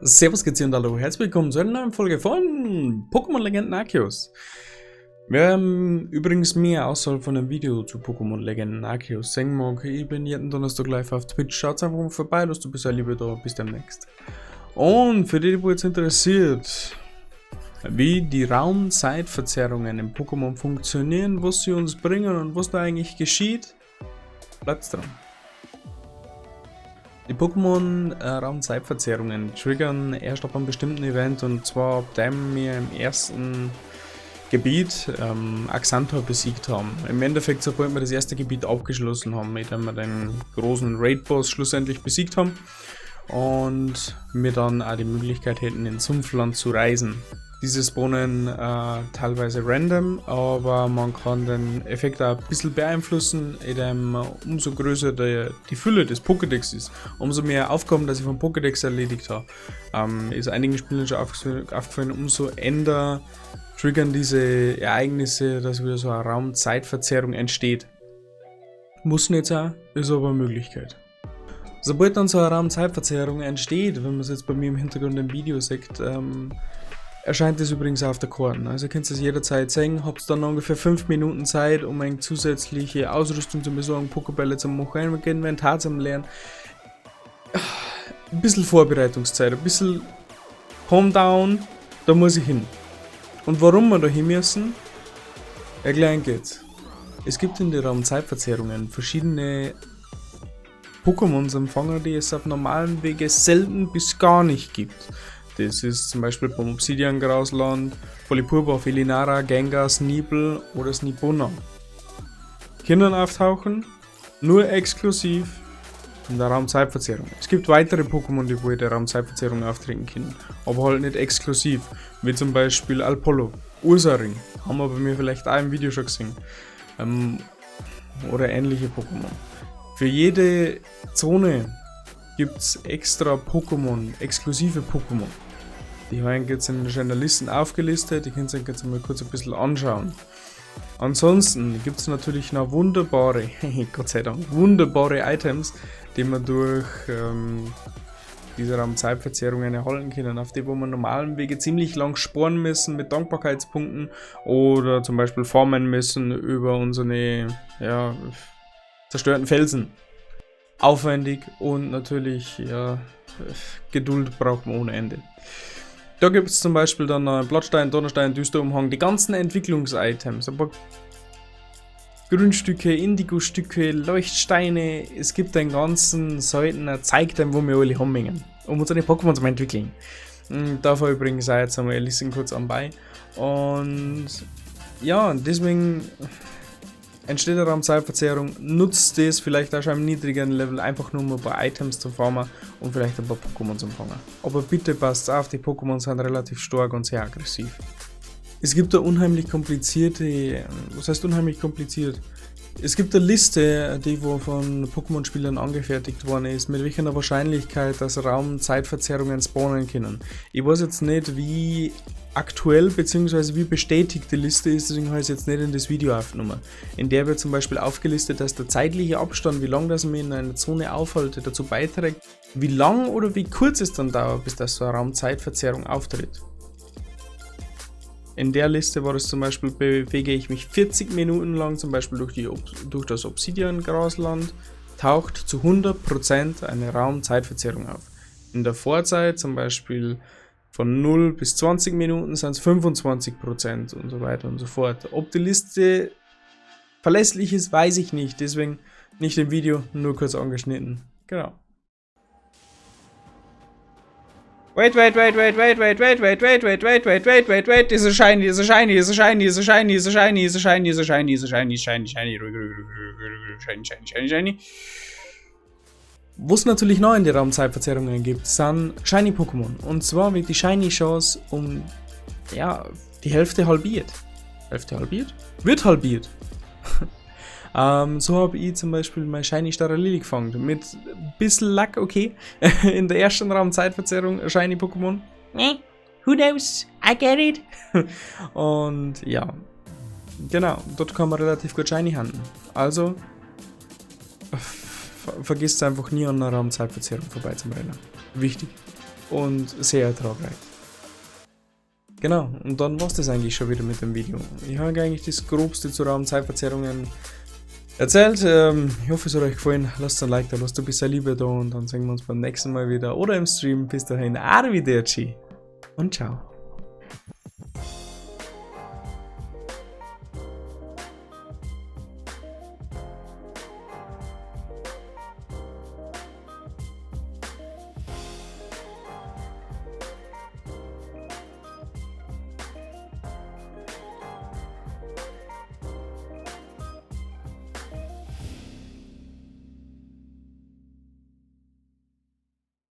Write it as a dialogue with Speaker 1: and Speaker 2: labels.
Speaker 1: Servus, geht's und hallo, herzlich willkommen zu einer neuen Folge von Pokémon Legenden Arceus. Wir haben übrigens mehr außerhalb von einem Video zu Pokémon Legenden Arceus sehen mag. Ich bin jeden Donnerstag live auf Twitch. Schaut einfach mal vorbei, dass du bist ja liebe da, bis demnächst. Und für die, die jetzt interessiert, wie die Raumzeitverzerrungen im Pokémon funktionieren, was sie uns bringen und was da eigentlich geschieht, bleibt dran. Die Pokémon Raumzeitverzerrungen triggern erst ab einem bestimmten Event, und zwar ab dem wir im ersten Gebiet Axantor besiegt haben. Im Endeffekt, sobald wir das erste Gebiet abgeschlossen haben, mit dem wir den großen Raid-Boss schlussendlich besiegt haben und wir dann auch die Möglichkeit hätten, in Sumpfland zu reisen. Diese spawnen teilweise random, aber man kann den Effekt auch ein bisschen beeinflussen, indem umso größer die Fülle des Pokédex ist, umso mehr Aufgaben, dass ich vom Pokédex erledigt habe. Ist einigen Spielern schon aufgefallen, umso änder triggern diese Ereignisse, dass wieder so eine Raumzeitverzerrung entsteht. Muss nicht sein, ist aber eine Möglichkeit. Sobald dann so eine Raumzeitverzerrung entsteht, wenn man es jetzt bei mir im Hintergrund im Video sieht, erscheint es übrigens auf der Karte. Also ihr könnt es jederzeit sehen, habt dann ungefähr 5 Minuten Zeit, um eine zusätzliche Ausrüstung zu besorgen, Pokébälle zu machen, ein Inventar zu lernen. Ein bisschen Vorbereitungszeit, ein bisschen Calm down, da muss ich hin. Und warum wir da hin müssen, erklären geht's. Es gibt in den Raumzeitverzerrungen verschiedene Pokémon Empfänger, die es auf normalen Wege selten bis gar nicht gibt. Das ist zum Beispiel beim Obsidian-Grasland, Polypurba, Felinara, Gengar, Sniebel oder Snibunna. Können auftauchen, nur exklusiv in der Raumzeitverzerrung. Es gibt weitere Pokémon, die wohl in der Raumzeitverzerrung auftreten können, aber halt nicht exklusiv, wie zum Beispiel Alpollo, Ursaring, haben wir bei mir vielleicht auch im Video schon gesehen, oder ähnliche Pokémon. Für jede Zone gibt's extra Pokémon, exklusive Pokémon. Die haben jetzt in den Listen aufgelistet, die könnt ihr euch jetzt mal kurz ein bisschen anschauen. Ansonsten gibt's natürlich noch wunderbare, Gott sei Dank, wunderbare Items, die man durch diese Raumzeitverzerrungen erhalten können, auf die wo man normalen Wege ziemlich lang sparen müssen mit Dankbarkeitspunkten oder zum Beispiel farmen müssen über unsere zerstörten Felsen. Aufwendig und natürlich, ja, Geduld braucht man ohne Ende. Da gibt's zum Beispiel dann noch einen Blattstein, Donnerstein, Düsterumhang, die ganzen Entwicklungs-Items, ein paar Grünstücke, Indigo-Stücke, Leuchtsteine, es gibt einen ganzen Seiten, zeigt einem, wo wir alle haben müssen, um unsere Pokémon zu entwickeln. Und davor übrigens auch jetzt einmal Listen kurz anbei. Und ja, deswegen entsteht eine Raumzeitverzerrung, nutzt das vielleicht auch schon im niedrigeren Level, einfach nur um ein paar Items zu farmen und vielleicht ein paar Pokémon zu fangen. Aber bitte passt auf, die Pokémon sind relativ stark und sehr aggressiv. Es gibt da unheimlich komplizierte, was heißt unheimlich kompliziert? Es gibt eine Liste, die wo von Pokémon-Spielern angefertigt worden ist, mit welcher Wahrscheinlichkeit, dass Raumzeitverzerrungen spawnen können. Ich weiß jetzt nicht, wie aktuell bzw. wie bestätigt die Liste ist, deswegen habe ich es jetzt nicht in das Video aufgenommen. In der wird zum Beispiel aufgelistet, dass der zeitliche Abstand, wie lange das man in einer Zone aufhalte, dazu beiträgt, wie lang oder wie kurz es dann dauert, bis das so eine Raumzeitverzerrung auftritt. In der Liste war es zum Beispiel, bewege ich mich 40 Minuten lang zum Beispiel durch das Obsidian-Grasland, taucht zu 100% eine Raumzeitverzerrung auf. In der Vorzeit zum Beispiel von 0 bis 20 Minuten sind's 25% und so weiter und so fort. Ob die Liste verlässlich ist, weiß ich nicht, deswegen nicht im Video, nur kurz angeschnitten. Genau. Wait, wait, wait, wait, wait, wait, wait, wait, wait, wait, wait, wait, wait, wait, wait, is a shiny, is a shiny, is a shiny, is a shiny, is a shiny, is a shiny, is a shiny, is a shiny, shiny, shiny, shiny, shiny, shiny, shiny. Was natürlich noch in die Raumzeitverzerrungen gibt, sind Shiny Pokémon. Und zwar wird die Shiny Chance um die Hälfte halbiert. Hälfte halbiert? Wird halbiert. So hab ich zum Beispiel mein Shiny Staralili gefangen. Mit ein bisschen Luck, okay. In der ersten Raumzeitverzerrung Shiny Pokémon. Who knows? I get it. Und ja. Genau, dort kann man relativ gut Shiny handeln. Also, vergisst einfach nie an einer Raumzeitverzerrung vorbei zum Rennen. Wichtig. Und sehr ertragreich. Genau, und dann war es das eigentlich schon wieder mit dem Video. Ich habe eigentlich das Grobste zu Raumzeitverzerrungen erzählt. Ich hoffe, es hat euch gefallen. Lasst ein Like da, lasst ein bisschen Liebe da und dann sehen wir uns beim nächsten Mal wieder oder im Stream. Bis dahin, arrivederci und ciao.